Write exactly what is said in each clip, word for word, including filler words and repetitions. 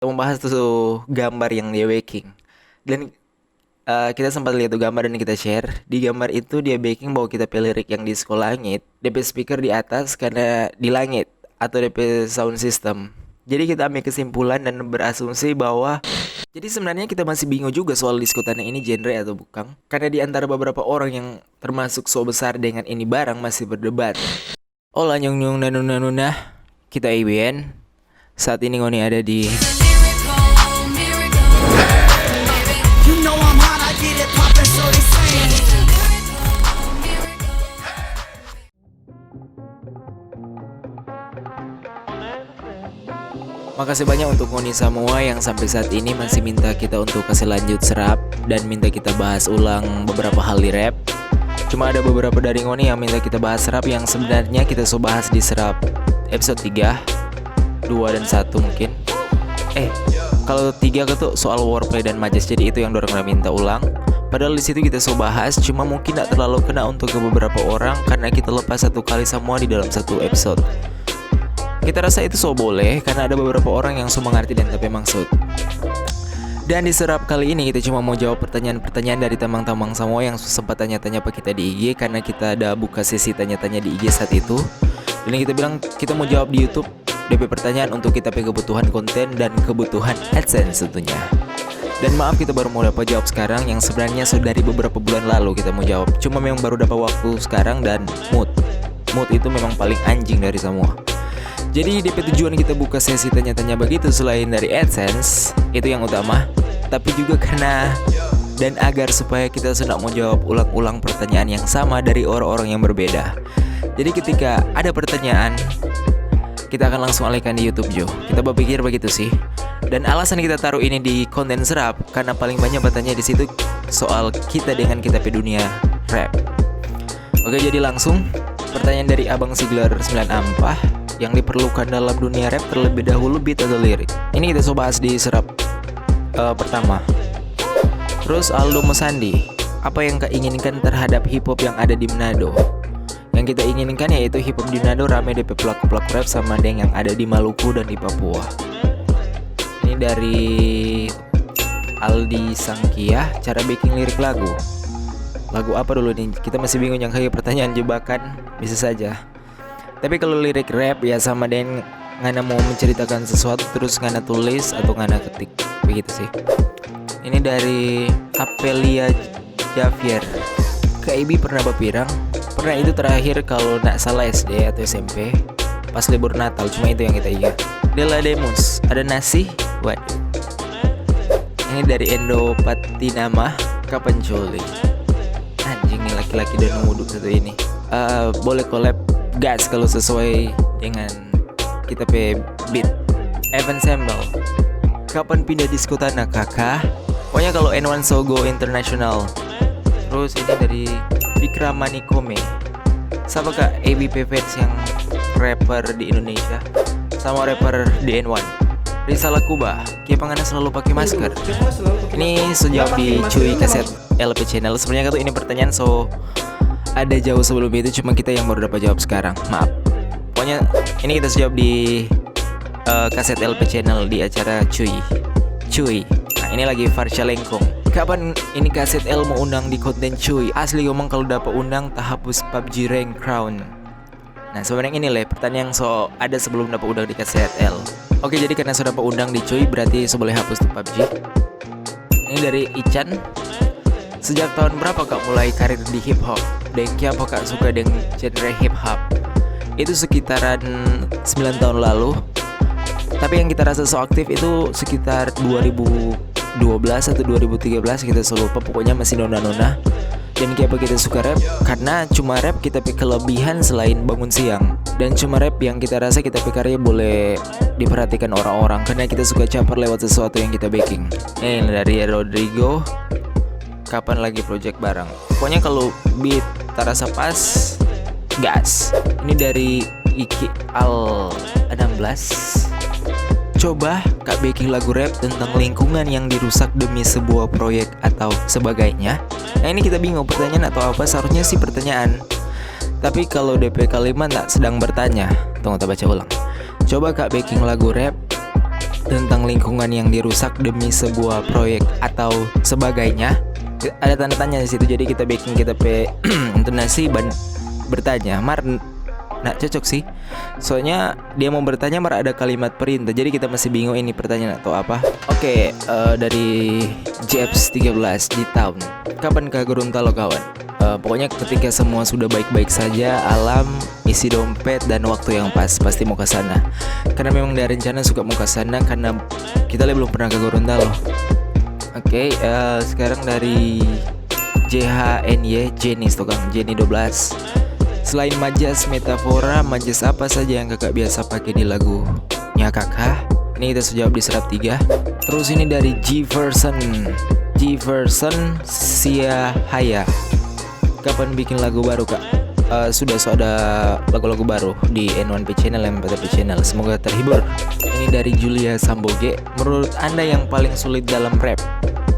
Kita mau bahas tuh gambar yang dia backing. Dan eh, kita sempat lihat tuh gambar dan kita share. Di gambar itu dia backing bahwa kita pe lirik yang di sekolah langit, depe speaker di atas karena di langit atau depe sound system. Jadi kita ambil kesimpulan dan berasumsi bahwa jadi sebenarnya kita masih bingung juga soal diskotana ini genre atau bukan. Karena di antara beberapa orang yang termasuk so besar dengan ini barang masih berdebat. Ola nyong nyong nanu nanu nah, kita I B N. Saat ini ngoni ada di You know I'm hot, I get it poppin', so they say. Makasih banyak untuk ngoni semua yang sampai saat ini masih minta kita untuk kasih lanjut serap dan minta kita bahas ulang beberapa hal di rap. Cuma ada beberapa dari ngoni yang minta kita bahas serap yang sebenarnya kita so bahas di serap episode tiga, dua, dan satu mungkin. Eh, kalau tiga itu soal wordplay dan majas, jadi itu yang dorang udah minta ulang. Padahal di situ kita so bahas, cuma mungkin tidak terlalu kena untuk ke beberapa orang karena kita lepas satu kali semua di dalam satu episode. Kita rasa itu so boleh karena ada beberapa orang yang so mengerti dan tapi maksud. Dan di serap kali ini kita cuma mau jawab pertanyaan-pertanyaan dari tamang-tamang semua yang sempat tanya-tanya apa kita di I G karena kita ada buka sesi tanya-tanya di I G saat itu. Dan kita bilang kita mau jawab di YouTube depe pertanyaan untuk kita pe kebutuhan konten dan kebutuhan AdSense tentunya. Dan maaf kita baru mau dapat jawab sekarang yang sebenarnya sudah dari beberapa bulan lalu kita mau jawab. Cuma memang baru dapat waktu sekarang dan mood. Mood itu memang paling anjing dari semua. Jadi depe tujuan kita buka sesi tanya-tanya begitu selain dari AdSense, itu yang utama, tapi juga karena dan agar supaya kita sudah mau jawab ulang-ulang pertanyaan yang sama dari orang-orang yang berbeda. Jadi ketika ada pertanyaan, kita akan langsung alihkan di YouTube jo. Kita berpikir begitu sih. Dan alasan kita taruh ini di konten serap karena paling banyak bertanya di situ soal kita dengan kita pe dunia rap. Oke, jadi langsung pertanyaan dari Abang Sigler sembilan Ampa yang diperlukan dalam dunia rap terlebih dahulu beat atau lirik. Ini kita so bahas di serap eh, pertama. Terus Aldo Mosandi, apa yang kau inginkan terhadap hip hop yang ada di Manado? Yang kita inginkan yaitu hip hop di Manado rame depe pelaku-pelaku rap sama deng yang ada di Maluku dan di Papua. Ini dari Aldi Sangkia, cara bikin lirik lagu. Lagu apa dulu nih? Kita masih bingung yang kayak pertanyaan jebakan, bisa saja. Tapi kalau lirik rap ya sama deng ngana mau menceritakan sesuatu terus ngana tulis atau ngana ketik, begitu sih. Ini dari Apelia Javier. Kak Ibi pernah bapirang? Pernah, itu terakhir kalau ndak salah S D atau S M P, pas libur Natal, cuma itu yang kita ingat. Dela Demus, ada nasi? Waduh. Ini dari Endo Patinama, kapan coli? Anjing nih laki-laki dan wudu satu ini. Eh, boleh collab gas kalau sesuai dengan kita pe beat. Evan Sembel, kapan pindah diskotana kakak? Pokoknya kalau N one so go international. Terus ini dari Fikra Manikome. Siapa kak A B P fans yang rapper di Indonesia sama rapper di N one? Rizal Kuba, kiapa ngana selalu pakai masker? Ini sejak di Cuy Kaset L P Channel. Sebenarnya tuh ini pertanyaan so ada jauh sebelum itu, cuma kita yang baru dapat jawab sekarang. Maaf. Pokoknya ini kita jawab di eh, Kaset L P Channel di acara Cuy. Cuy. Nah, ini lagi Farsha Lengkong. Kapan ini Kaset L mau undang di konten Cuy? Asli ngomong kalau dapat undang, tak hapus PUBG Rank Crown. Nah, sebenarnya ini le pertanyaan yang so ada sebelum dapat undang di Kaset L. Oke, jadi karena so dapat undang di Cuy, berarti so boleh hapus tuh PUBG. Ini dari Ican. Sejak tahun berapa kak mulai karir di hip hop? Dan kiapa kak suka dengan genre hip hop? Itu sekitaran sembilan tahun lalu. Tapi yang kita rasa so aktif itu sekitar dua ribu dua belas atau dua ribu tiga belas, kita so lupa, pokoknya masih nona-nona. Dan kiapa kita suka rap? Karena cuma rap kita pe kelebihan selain bangun siang. Dan cuma rap yang kita rasa kita pe karya boleh diperhatikan orang-orang karena kita suka caper lewat sesuatu yang kita bikin. Nih dari Rodrigo, kapan lagi project bareng? Pokoknya kalau beat tarasa pas, gas. Ini dari Iki Al enam belas. Coba kak bikin lagu rap tentang lingkungan yang dirusak demi sebuah proyek atau sebagainya. Nah, ini kita bingung pertanyaan atau apa, seharusnya sih pertanyaan. Tapi kalau depe kalimat tak sedang bertanya. Tunggu, tak baca ulang. Coba kak bikin lagu rap tentang lingkungan yang dirusak demi sebuah proyek atau sebagainya. Ada tanda tanya di situ, jadi kita bikin kita pe intonasi ban-, bertanya. Mar, nah, cocok sih. Soalnya dia mau bertanya, mar ada kalimat perintah. Jadi kita masih bingung ini pertanyaan atau apa. Oke, eh, dari Jeps tiga belas di Town. Kapan ke Gorontalo, kawan? Eh, pokoknya ketika semua sudah baik-baik saja, alam, isi dompet, dan waktu yang pas, pasti mau ke sana. Karena memang dari rencana suka mau ke sana, karena kita le belum pernah ke Gorontalo. Oke, eh, sekarang dari J H N Y, Jenis tukang, Jenny dua belas. Selain Majas Metafora, majas apa saja yang kakak biasa pakai di lagunya kakak? Ini kita sudah jawab di serap tiga. Terus ini dari Jefferson, Jefferson Siahaya. Kapan bikin lagu baru, Kak? Eh, sudah so ada lagu-lagu baru di N one P Channel, M P T P Channel. Semoga terhibur. Ini dari Julia Samboge. Menurut Anda yang paling sulit dalam rap?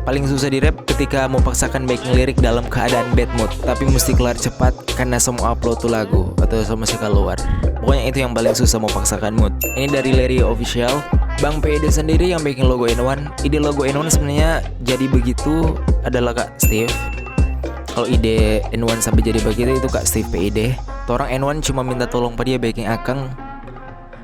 Paling susah di rap ketika mau paksakan bikin lirik dalam keadaan bad mood, tapi mesti kelar cepat karena so mo upload tu lagu atau so mo se kaluar. Pokoknya itu yang paling susah, mau paksakan mood. Ini dari Larry Official. Bang P E D sendiri yang bikin logo N one. Ide logo N one sebenarnya jadi begitu adalah Kak Steve. Kalau ide N one sampai jadi begitu, itu Kak Steve P E D. Torang N one cuma minta tolong pa dia bikin akang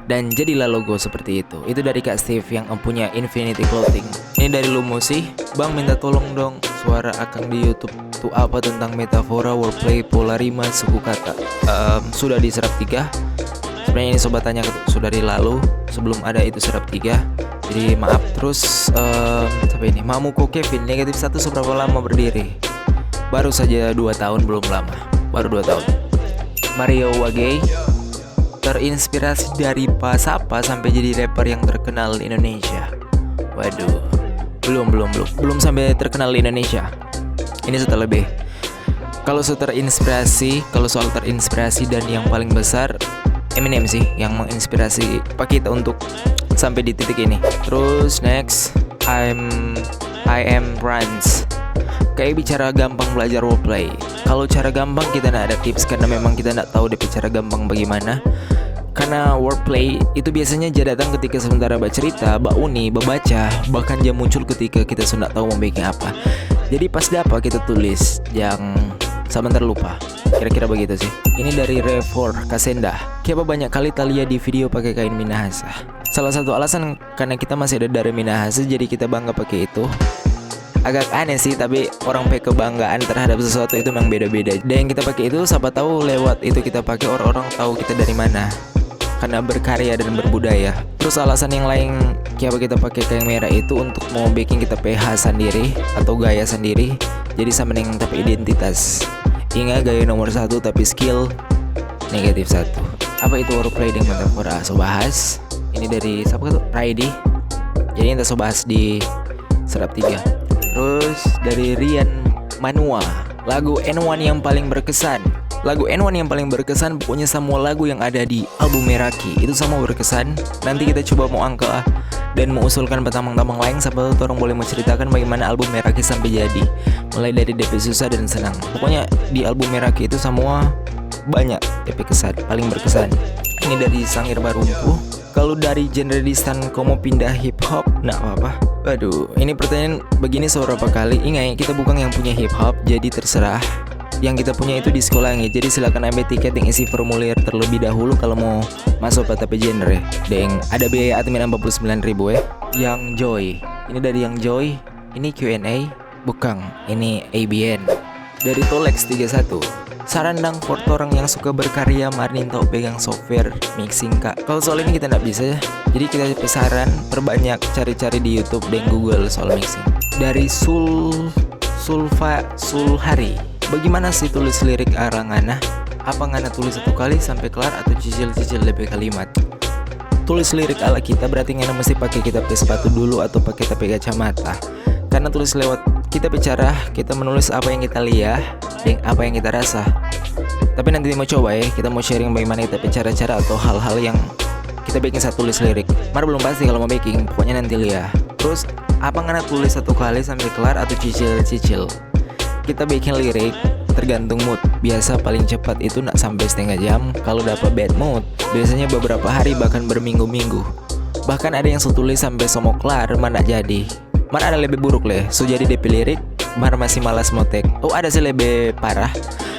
dan jadilah logo seperti itu. Itu dari Kak Steve yang punya Infinity Clothing. Ini dari Lumusi, Bang minta tolong dong suara akang di YouTube tu apa tentang metafora, wordplay, pola rima, suku kata. Em, sudah di serap tiga. Sebenarnya ini sobat tanya ke-, sudah dari lalu, sebelum ada itu serap tiga. Jadi maaf. Terus, em, siapa ini? Mamuko Kevin, negatif satu seberapa lama berdiri? Baru saja dua tahun, belum lama. Baru dua tahun. Mario Wagei, terinspirasi dari pa sapa sampai jadi rapper yang terkenal di Indonesia? Waduh, belum, belum, belum, belum sampai terkenal di Indonesia. Ini sudah lebih. Kalau so terinspirasi, kalau soal terinspirasi dan yang paling besar, Eminem sih yang menginspirasi pa kita untuk sampai di titik ini. Terus next, I'm I am Rans. Kayak bicara gampang belajar wordplay. Kalau cara gampang kita ndak ada tips karena memang kita ndak tahu depe cara gampang bagaimana. Karena wordplay itu biasanya ja datang ketika sementara bacerita, bauni, babaca, bahkan ja muncul ketika kita so ndak tahu mau bikin apa. Jadi pas dapa kita tulis, jang samantara lupa. Kira-kira begitu sih. Ini dari Refor Kasenda. Kiapa banyak kali talia di video pake kain Minahasa? Salah satu alasan karena kita masih ada darah Minahasa, jadi kita bangga pake itu. Agak aneh sih, tapi orang pe kebanggaan terhadap sesuatu itu memang beda-beda. Dan yang kita pake itu, siapa tahu lewat itu kita pake orang-orang tahu kita dari mana. Karena berkarya dan berbudaya. Terus alasan yang lain kiapa kita pake kain merah itu untuk mau bikin kita pe khas sendiri atau gaya sendiri. Jadi sama dengan kita pe identitas. Ingat, gaya nomor satu, tapi skill negatif satu. Apa itu wordplay deng metafora? So bahas. Ini dari siapa tuh? Raidi. Jadi kita so bahas di serap tiga. Terus dari Rian Manua, lagu N one yang paling berkesan. Lagu N one yang paling berkesan, pokoknya semua lagu yang ada di album Meraki itu semua berkesan. Nanti kita coba mau angka dan mau usulkan pa tamang-tamang lain, siapa tahu orang boleh mau ceritakan bagaimana album Meraki sampai jadi. Mulai dari depe susah dan senang. Pokoknya di album Meraki itu semua banyak depe kesan, paling berkesan. Ini dari Sangir Barumpu. Kalau dari genre desain komo pindah hip hop, ndak apa-apa. Waduh, ini pertanyaan begini so berapa kali. Ingat, kita bukan yang punya hip hop, jadi terserah. Yang kita punya itu di sekolah, ya. Jadi silakan ambil tiket yang isi formulir terlebih dahulu kalau mau masuk pa ta pe genre. Deng ada biaya admin empat puluh sembilan ribu ya. Yang Joy. Ini dari Yang Joy. Ini Q and A. Bukang, ini A B N. Dari Tolex tiga satu. Saran dang for torang yang suka berkarya mar nintau pegang software mixing, Kak. Kalau soal ini kita ndak bisa ya. Jadi kita pe saran perbanyak cari-cari di YouTube dan Google soal mixing. Dari Sul Sulfa Sulhari. Bagaimana sih tulis lirik ala ngana? Apa ngana tulis satu kali sampai kelar atau cicil-cicil depe kalimat? Tulis lirik ala kita berarti ngana mesti pake kita pe sepatu dulu atau pake ta pe kacamata. Karena tulis lewat kita pe cara, kita menulis apa yang kita lia dan apa yang kita rasa. Tapi nanti mau coba ya, kita mau sharing bagaimana kita pe cara-cara atau hal-hal yang kita bikin saat tulis lirik. Mar belum pasti kalau mau bikin, pokoknya nanti lia. Terus, apa ngana tulis satu kali sampai kelar atau cicil-cicil? Kita bikin lirik tergantung mood. Biasa paling cepat itu ndak sampai setengah jam. Kalau dapat bad mood, biasanya beberapa hari bahkan berminggu-minggu. Bahkan ada yang so tulis sampe so mo klar, mar ndak jadi. Mar ada lebe buruk le, so jadi depe lirik, mar masih malas mo tag. Oh, ada sih lebe parah.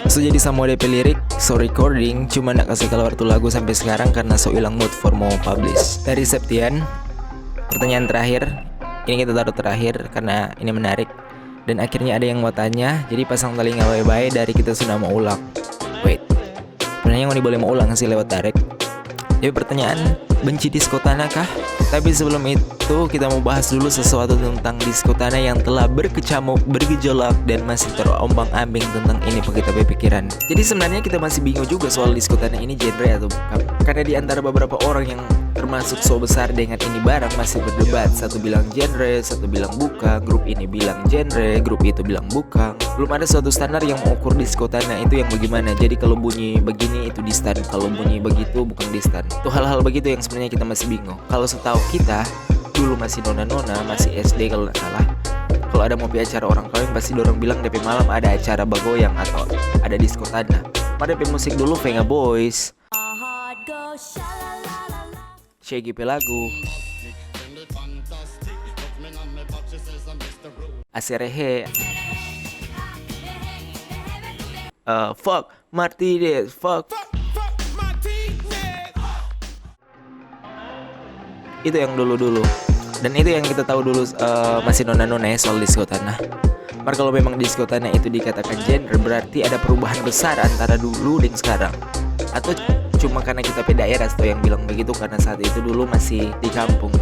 So jadi samua depe lirik, so recording, cuma ndak kase kaluar tu lagu sampe skarang karna so ilang mood for mo publish. Dari Septian, pertanyaan terakhir. Ini kita taruh terakhir karna ini menarik. Dan akhirnya ada yang mo tanya, jadi pasang talinga bae-bae dari kita sudah mo ulang. Wait, sebenarnya ngoni boleh mo ulang sih lewat direct. Jadi pertanyaan, benci disko tanah kah? Tapi sebelum itu, kita mo bahas dulu sesuatu tentang disko tanah yang telah berkecamuk, bergejolak, dan masih terombang-ambing tentang ini pa kita pe pikiran. Jadi sebenarnya kita masih bingung juga soal disko tanah ini genre atau bukan. Karena di antara beberapa orang yang termasuk so besar dengan ini barang masih berdebat. Satu bilang genre, satu bilang bukan, grup ini bilang genre, grup itu bilang bukan. Belum ada suatu standar yang mengukur disko tanah itu yang bagaimana. Jadi kalau bunyi begini itu distan, kalau bunyi begitu bukan distan. Itu hal-hal begitu yang sebenarnya kita masih bingung. Kalau setahu kita, dulu masih nona-nona, masih S D kalau nggak salah. Kalau ada mo pi acara orang kawin, pasti dorang bilang depe malam ada acara bagoyang atau ada disko tanah. Mar depe musik dulu Venga Boys, Shaggy pe lagu, Aserehe, eh, fuck Martinez, fuck. Itu yang dulu-dulu. Dan itu yang kita tahu dulu, eh, masih nona-nona ya, soal disko tanah. Mar kalau memang disko tanah itu dikatakan genre, berarti ada perubahan besar antara dulu deng sekarang. Atau cuma karena kita pe daerah sto yang bilang begitu, karena saat itu dulu masih di kampung.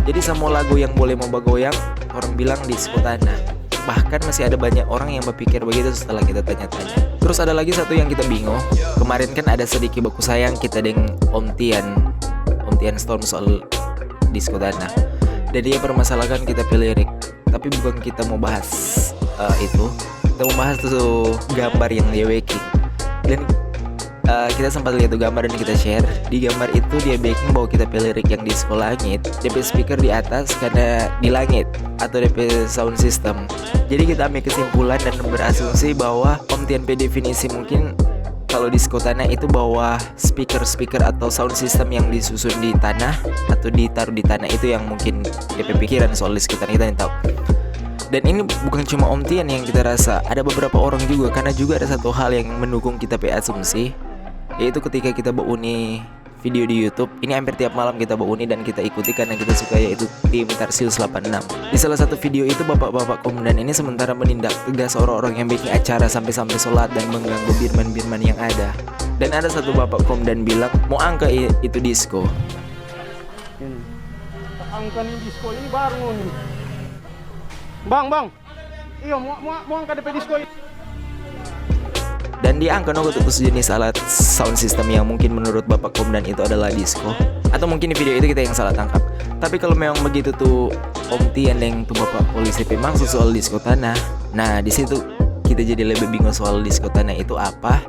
Jadi samua lagu yang boleh mo bagoyang, orang bilang disko tanah. Bahkan masih ada banyak orang yang berpikir begitu setelah kita tanya-tanya. Terus ada lagi satu yang kita bingung. Kemarin kan ada sedikit baku sayang kita deng Om Tian, Om Tian Storm soal disko tanah. Dan dia permasalahkan kita pe lirik. Tapi bukan kita mo bahas, eh, itu. Kita mo bahas tu gambar yang dia bikin. Dan, eh, kita sempat lihat tu gambar dan kita share. Di gambar itu dia bikin bahwa kita pe lirik yang di sekolah langit, depe speaker di atas karena di langit atau depe sound system. Jadi kita ambil kesimpulan dan berasumsi bahwa Om Tian pe definisi mungkin kalau disko tanah itu bahwa speaker-speaker atau sound system yang disusun di tanah atau ditaruh di tanah itu yang mungkin depe pikiran soal disko tanah, kita yang tahu. Dan ini bukan cuma Om Tian yang kita rasa, ada beberapa orang juga, karena juga ada satu hal yang mendukung kita pe asumsi, yaitu ketika kita bauni video di YouTube, ini hampir tiap malam kita bauni dan kita ikuti karena kita suka, yaitu tim Tarsius delapan enam. Di salah satu video itu, bapak-bapak komandan ini sementara menindak tegas orang-orang yang bikin acara sampe-sampe so lat dan mengganggu birman-birman yang ada. Dan ada satu bapak komandan bilang, "Mo angka i-, itu disko." Ini. Angka ni disko ini baru ni. Bang, bang. Iyo, mo, mo, mo angka depe disko. Dan dia angka no tu sejenis alat sound system yang mungkin menurut bapak komandan itu adalah disko. Atau mungkin di video itu kita yang salah tangkap. Tapi kalau memang begitu tu Om Tian deng tu bapak polisi pe maksud soal disko tanah, nah, di situ kita jadi lebih bingung soal disko tanah itu apa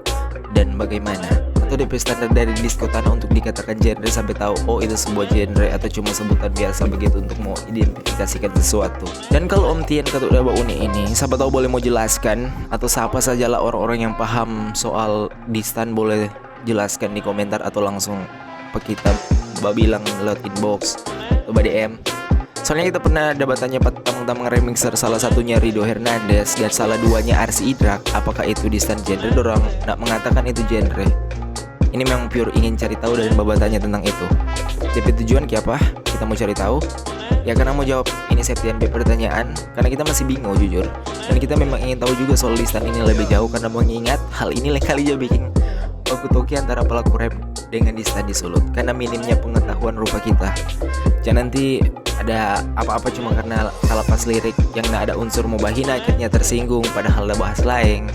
dan bagaimana. Atau depe standar dari disko tanah untuk dikatakan genre sampe tahu, oh, itu sebuah genre atau cuma sebutan biasa begitu untuk mo identifikasikan sesuatu. Dan kalau Om Tian katu da bauni ini, sapa tau boleh mo jelaskan, atau sapa sajalah orang-orang yang paham soal distan boleh jelaskan di komentar atau langsung pa kita babilang lewat inbox atau ba D M. Soalnya kita pernah ada batanya pa tamang-tamang remixer, salah satunya Rido Hernandez dan salah duanya Arsi Idrak, apakah itu distan genre, dorang nda mengatakan itu genre. Ini memang pure ingin cari tahu dan babatanya tentang itu. Depe tujuan kiapa? Kita mo cari tahu. Ya, karena mo jawab ini Septian pe pertanyaan, karena kita masih bingung jujur. Dan kita memang ingin tahu juga soal distan ini lebih jauh, karena mengingat hal ini lengkali juga bikin baku toki antara pelaku rap dengan distan di sulut, karena minimnya pengetahuan rupa kita. Jangan nanti ada apa-apa cuma karena salah pas lirik yang nda ada unsur mo bahina, akhirnya tersinggung padahal da bahas laeng.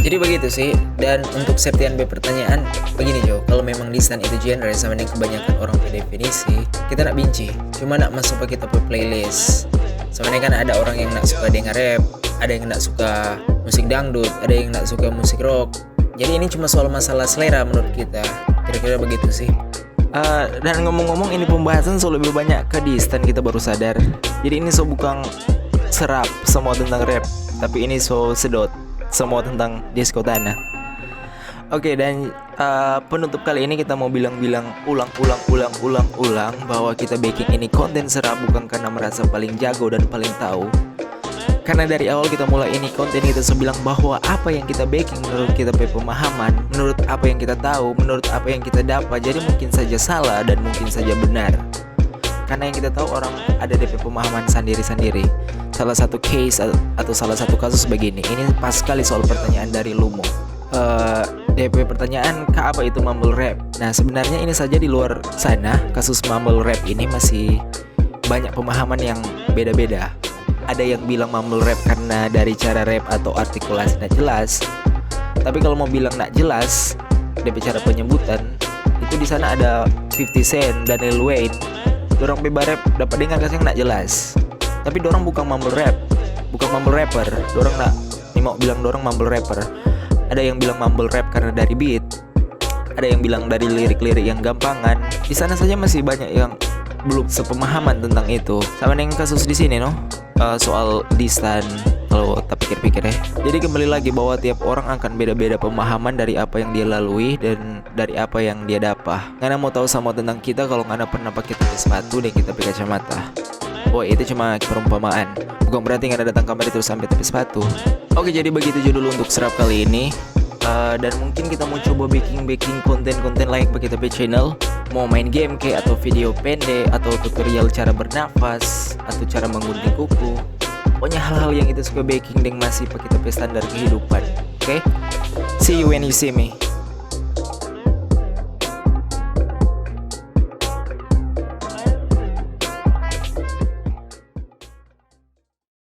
Jadi begitu sih. Dan untuk Septian pe pertanyaan, begini jo, kalau memang distan itu genre sama deng kebanyakan orang pe definisi, kita nda binci, cuma nda masuk pa kita pe playlist. Sama deng kan ada orang yang nda suka dengar rap, ada yang nda suka musik dangdut, ada yang nda suka musik rock. Jadi ini cuma soal masalah selera menurut kita. Kira-kira begitu sih. Eh, dan ngomong-ngomong, ini pembahasan so lebih banyak ke distan, kita baru sadar. Jadi ini so bukang serap semua tentang rap, tapi ini so sedot semua tentang disko tanah. Oke, dan uh, penutup kali ini kita mau bilang-bilang ulang-ulang ulang-ulang ulang bahwa kita bikin ini konten serap bukan karena merasa paling jago dan paling tahu. Karena dari awal kita mulai ini konten, kita sudah bilang bahwa apa yang kita bikin menurut kita pe pemahaman, menurut apa yang kita tahu, menurut apa yang kita dapat, jadi mungkin saja salah dan mungkin saja benar. Karena yang kita tahu orang ada depe pemahaman sendiri-sendiri. Salah satu case atau salah satu kasus begini. Ini pas sekali soal pertanyaan dari Lumo. Uh, depe pertanyaan, "Ka apa itu mumble rap?" Nah, sebenarnya ini saja di luar sana, kasus mumble rap ini masih banyak pemahaman yang beda-beda. Ada yang bilang mumble rap karena dari cara rap atau artikulasi nak jelas. Tapi kalau mau bilang nak jelas, depe cara penyebutan, itu di sana ada fifty Cent dan Lil Wayne. Dorang pe barep dapat dengar kaseng nak jelas. Tapi dorang bukan mumble rap, bukan mumble rapper. Dorang nak, ni mau bilang dorang mumble rapper. Ada yang bilang mumble rap karena dari beat, ada yang bilang dari lirik-lirik yang gampangan. Di sana saja masih banyak yang belum sepemahaman tentang itu. Sama dengan kasus di sini, no. Uh, soal diss dan kalau tak pikir-pikir ya. Jadi kembali lagi bahwa tiap orang akan beda-beda pemahaman dari apa yang dia lalui dan dari apa yang dia dapat. Ngana mau tahu sama tentang kita kalau ngana pernah pakai tapi sepatu dan kita pakai kacamata. Oh, itu cuma perumpamaan. Bukan berarti ngana datang kamari terus sampai tapi sepatu. Oke, jadi begitu judul untuk serap kali ini. Uh, dan mungkin kita mau coba bikin-bikin konten-konten lain pa kita pe channel. Mau main game ke, atau video pendek, atau tutorial cara bernafas, atau cara menggunting kuku. Pokoknya hal-hal yang kita suka bikin deng masih pa kita pe standar kehidupan. Oke? See you when you see me.